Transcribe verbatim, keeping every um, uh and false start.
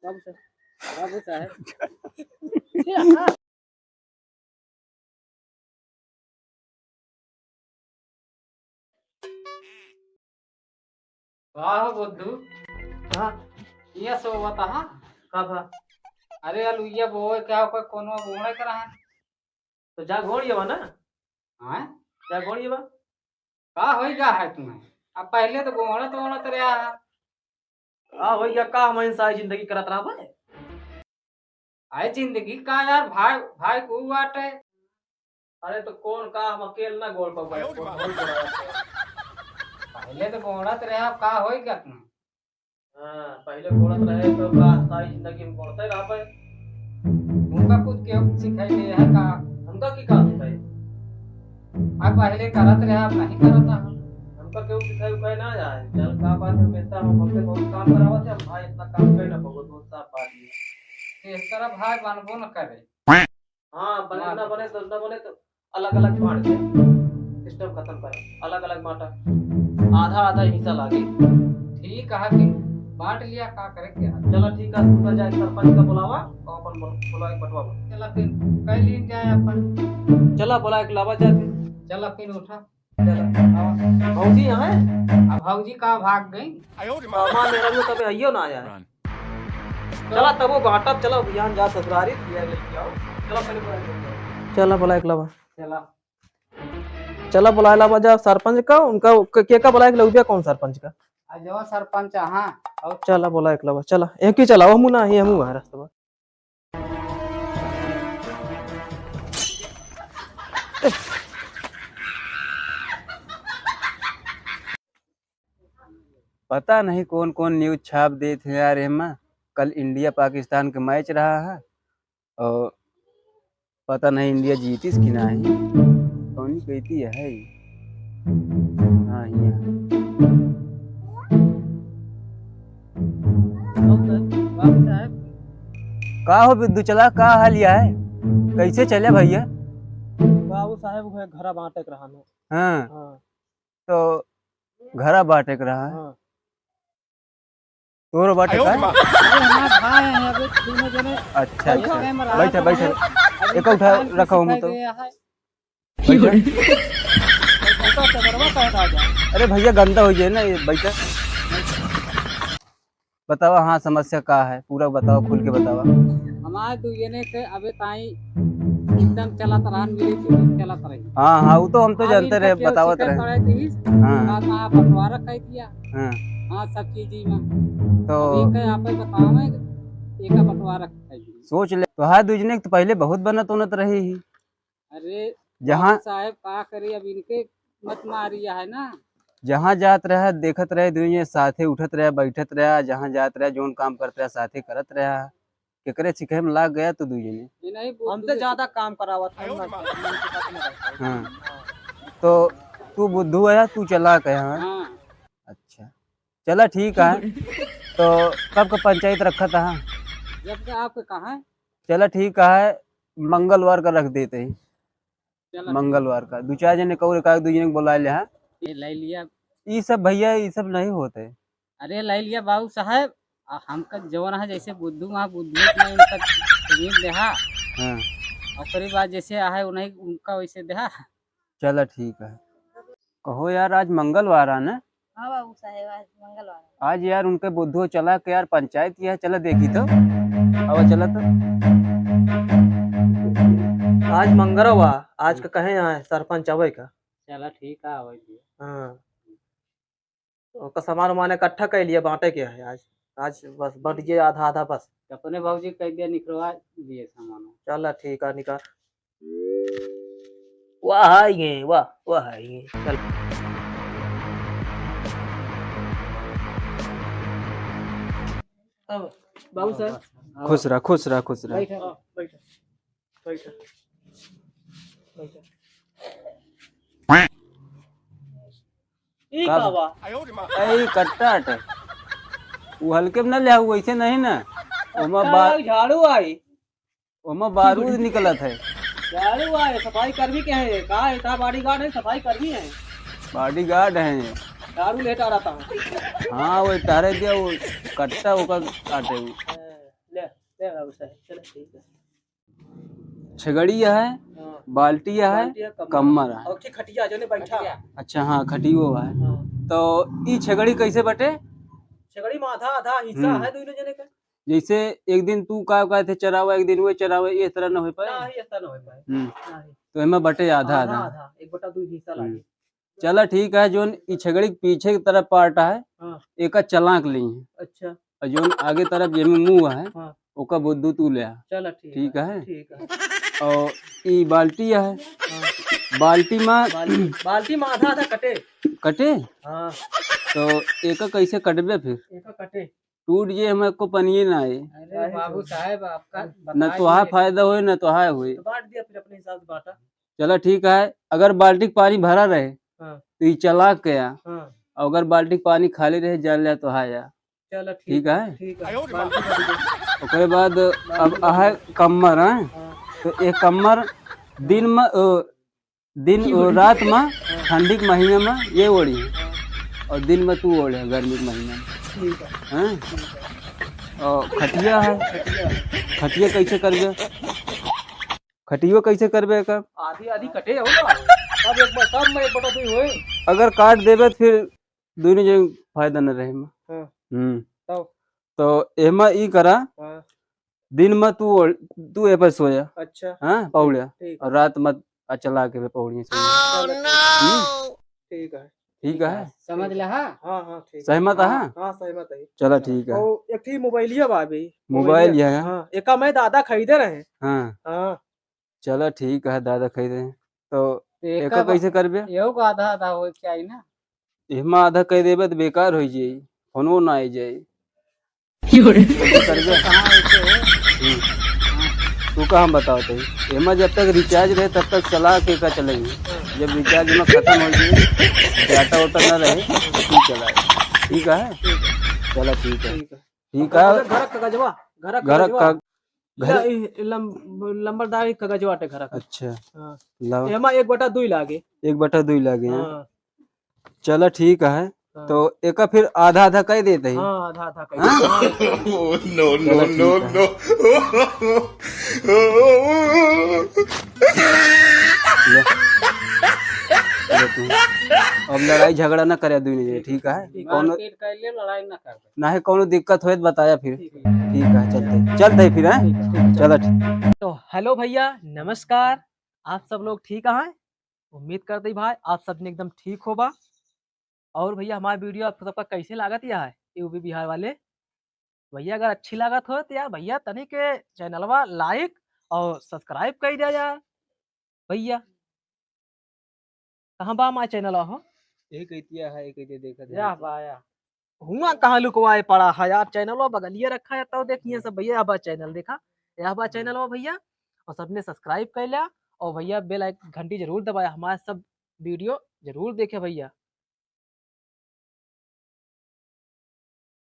बाबू साहब, बाबू साहब। का हो बुद्धू? हाँ। ये सोवत हा? का भा? अरे अलुइया बोए क्या कोई कोनो गोड़े कर रहा? तो जा गोड़ ये बा ना। हाँ? जा गोड़ ये बा। का होई गा है तुम्हें? अब पहले तो गोड़त ओड़त रहा है। का होई गा, का हम इंसान जिंदगी करत रहा बे? आए जिंदगी का यार, भाई, भाई को बाटे। अरे तो कौन का, हम अकेल ना गोड़ पर बैठ, बहुत बड़ा बात है। पहले तो गोड़त रहे, अब का होई गा तुम्हें? हाँ, पहले गोड़त रहे तो का सारी जिंदगी हम गोड़ते रह पाए। तुमका कुछ केहू सिखाई दे है का? हमका की का सिखाई? अब पहले करत रहे, अब नहीं करत है। हमका केहू सिखाई उखाई ना जाए। चल का बात है, बेटा, हम हमसे बहुत काम करावत है, हम भाई इतना काम कर ना पाबो, बहुत साफ बात है। इस तरह भाई बनबो न करे। हाँ, बने ना बने, दस ना बने तो अलग-अलग बांट दे। सिस्टम खत्म कर, अलग-अलग बांटा। आधा-आधा हिस्सा लागे। ठीक है कि बांट लिया, का करे के है? चला ठीक है, तू का जाए सरपंच का बुलावा और अपन बुल-, बुलाए बंटवा बा। चला फिर, कह लीन जाए अपन। चला बुलाए के लावा जाके। चला फिर उठा। चला। भौजी यहाँ है? अब भौजी का भाग गई? हमार मेहरारू तबे आइयो ना आया है। चला तब वो बांटब, चला बिहान जा ससुरारी, पिया लेके आओ। चला पहले बुलाए के लावा। चला बुलाए के लावा। चला। चला बुलाए लावा जा सरपंच का, उनका के, के का बुलाए के लावा, कौन सरपंच का? आ जाओ सरपंच, हाँ। और चला बुलाए के लावा, चला। एक ही चला, हमू ना ही, हमू आ रस्तवा। पता नहीं कौन कौन न्यूज छाप देत हैं यार। एमा कल इंडिया पाकिस्तान के मैच रहा है और पता नहीं इंडिया जीतिस कि नहीं। कौनी कहती है? हाँ, यहाँ। बाबू साहब। का हो बिद्दू चला, का हाल या है? कैसे चले भैया? बाबू साहब, वो घरा बांटे के रहा न। हाँ। हाँ। तो घरा बांटे के रहा है। हाँ। तोरो बाटे का? अरे हमार भाई हैं, अबे दोनों जने अच्छा, अच्छा। बैठा, बैठा। एक उठा रखा हूँ तो। बैठा। अरे भैया गंदा हो जाए ना, ये बैठा। बतावा, हाँ, समस्या का है, पूरा बतावा, खुल के बतावा। हमारे दू जने के अबे ताई एकदम चलत रहन, मिली जुली चलत रही। हाँ, हाँ, वो तो हम तो जानते रहे, बतावत रहे। हाँ। का, का बंटवारा कर दिया। हाँ। हाँ, सब चीज ही में। तो अब एक आपे बतावे, एक बंटवारा कर दिया। सोच ले, तो हाँ, दू जने के तो पहले बहुत बनत उनत रही ही। अरे जहाँ बाबू साहेब का करी, अब इनके मत मारिया है ना। जहाँ जात रहा, देखत रहे, दुई जने साथे उठत रहा, बैठत रहा, जहाँ जात रहा, जौन काम करत रहा, साथे करत रहा। केकरे सिखे में लाग गया तू दुई जने। ये नहीं बोल, हमसे ज्यादा काम करावत है, हम ना, हम उनके साथ में रहते हैं। हाँ। तो तू बुद्धू है, तू चालाक है, हाँ? हाँ। अच्छा, चला ठीक है। तो कब का पंचायत रखा था? जब का आपके कहा है। चला ठीक है, मंगलवार का रख देते हैं। चला। मंगलवार का दू चार जने कौर का, दू जने के बुला ले, हाँ? ये ले लिया। ई सब भैया, ई सब नहीं होते। अरे ले लिया बाबू साहेब, आ, हमका जवन है जैसे बुद्धू वहाँ बुद्धू में उनका जमीन देहा। हाँ। ओकरे बाद जैसे आहे उन्हें उनका वैसे देहा। चला ठीक है। कहो यार, आज मंगलवार है ना? हाँ बाबू साहेब, आज मंगलवार है। आज यार उनके बुद्धू चला के यार पंचायत किया है, चला देखी तो। अब चला तो। आज मंगलवार, आज का कहे यहाँ है सरपंच आवे का। चला ठीक है, आवे दिए। हाँ। ओकर सामान वामान इकट्ठा कर लिया, बांटे के है आज। आज बस बंट गया आधा आधा बस। अपने भौजी कह दिया निकलवा दिए सामान। चला ठीक है, निकाल। वाह, आई गए, वाह, वाह, आई गए। चल। अब बाबू सर। खुश रह, खुश रह, खुश रह। बैठ, बैठ, बैठ, बैठ। ई का का बा? बा? ए, ई कट्टा अटे। उ हल्के में ना ले, वैसे नहीं ना। ओमा कट्टा बा-, झाड़ू आई। ओमा बारूद निकलत है। झाड़ू आए, सफाई कर्मी के हैं? का इतना बॉडीगार्ड है, सफाई कर्मी है? बॉडीगार्ड है। झाड़ू लेटा रहता हूँ। हाँ, वो टहरे दिया, वो कट्टा ओकर काटे उ। हाँ। चला, ठीक है। छेगड़ी है, हाँ। बाल्टी है, बाल्टी है, कम्मर। कम्मर है। और ठीक खटिया, जो ने बैठा। अच्छा, हाँ, खटियो है। हाँ। तो ई छेगड़ी कैसे बटे? छेगड़ी में आधा आधा हिस्सा हम्म। है दोनों जने का। जैसे एक दिन तू का कहते चरावा, एक दिन वो चरावा, ये तरह न हो पाए। ना ही, इस तरह न हो पाए। हम्म। ना ही। तो एमा बटे आधा आधा, आधा। आधा, एक बटा दो हिस्सा हम्म। लागे। चला ठीक है, जोन ई छेगड़ी के पीछे की तरफ part है, हाँ। एका चलाक ली है। अच्छा। और जोन आगे तरफ जेमे मुंह है, हाँ। ओका बुद्धू तू ले आ। चला ठीक ठीक है, है। ठीक है। और ई बाल्टी है। हाँ। बाल्टी में बाल्टी, बाल्टी में आधा आधा कटे। कटे? हाँ। तो एका कैसे कटबे फिर? एका कटे। टूट जे हमें को पनिये ना आए। अरे काहे बाबू टूट? साहब, आपका न बताइए। तोहार फायदा होए, न तोहार होए। तो बांट दिया फिर अपने हिसाब से बांटा। चला ठीक है, अगर बाल्टी के पानी भरा रहे, हाँ। तो ई चलाक के आ। हाँ। और अगर बाल्टी के पानी खाली रहे, जान लिया तो हाय आ। चला ठीक ठीक है। है? ठीक है। बाल्टी भर दे। ओकरे बाद अब आहे कम्मर, हैं? हाँ। तो एक कम्मर दिन में, ओ, दिन, ओ, रात में, हाँ। ठंडी के महीने में ये ओढ़ी, हाँ। और दिन में तू ओढ़े गर्मी के महीने में। ठीक है। हैं? ठीक है। और खटिया है। खटिया। खटिया कैसे करबे? खटियो कैसे करबे का? आधी आधी कटे हो ना। सब एक बार, सब में एक बटा दो होए। अगर काट देबे तो फिर दोनों जन फायदा न रहे में। हाँ। हम्म। तब? तो एमा ई करा, हाँ। दिन में तू ओढ़-, तू ए पर सोया। अच्छा। हाँ, पौड़िया। ठीक। और रात में आ चला के पौड़िया सोया। चलो, ठीक। हम्म। ठीक है। ठीक है। समझ ले, हाँ? हाँ, हाँ, ठीक है। सहमत है? हाँ, हाँ, सहमत है। चला, ठीक है। और एक ठी मोबाइलिया बा अभी। मोबाइल मोबाइलिया। है? हाँ, एका मैं दादा खरीदे रहे। हाँ। हाँ। चला, ठीक है, दादा खरीदे रहे। तो तो एका एका बा-, कैसे करबे? एहू का आधा आधा होए के चाही ना। एहमा आधा कह देबे तो बेकार हो जाई, फोनो ना आई जाई। क्यों रे? कैसे करबे? कहाँ ऐसे हो? हम्म। तू का हम बताओ तो, एमा जब तक recharge रहे तब तक चला के का चलेंगे, जब recharge में खत्म हो जाए, data वाटा ना रहे, तो चलाए। ठीक है? चला, ठीक है। ठीक है। ठीक है। घर का कागजवा, घर का घर कागजवा। का, घर या ई लम-, लंबरदार ई कागजवा टे घर का। अच्छा। हाँ। लाओ। एमा एक बटा दुई लागे। एक बटा दुई लागे, हाँ। हाँ। चला, ठीक है। हाँ। तो एका फिर आधा आधा कह देते ही। हाँ, आधा आधा कह हाँ? देते। हाँ। Oh, no, no, चला, no, ठीक है। No। ले। ले तू। अब लड़ाई झगड़ा ना करे दुई जने, ठीक है? ठीक है। कौनो मारपीट कर ले, लड़ाई ना कर। ना है कौनो दिक्कत होए तो बताया फिर। ठीक है। ठीक है, चलते, चलते फिर, हैं? ठीक है, ठीक है। चला, ठीक। तो hello भैया, नमस्कार। आप सब लोग ठीक हैं? उम्मीद करते ही भाई आप सब जने एकदम ठीक होबा। और भैया हमार video आप सबका कैसे लागत या है, यूपी बिहार वाले? भैया अगर अच्छी लागत हो तो यार भैया तनी के चैनलवा like और subscribe कर दिया यार। भैया कहाँ बा हमार चैनलवा हो? यही कहतिया है, यही कहतिया देखत है। या बा या। हुआ कहाँ लुकवाए पड़ा है यार, चैनलवा बगलिए रखा है, तो देखिए सब भैया, यह बा चैनल देखा, यह बा चैनलवा भैया, और सबने subscribe कर लिया, और भैया bell icon घंटी जरूर दबाया, हमारे सब video जरूर देखे भैया।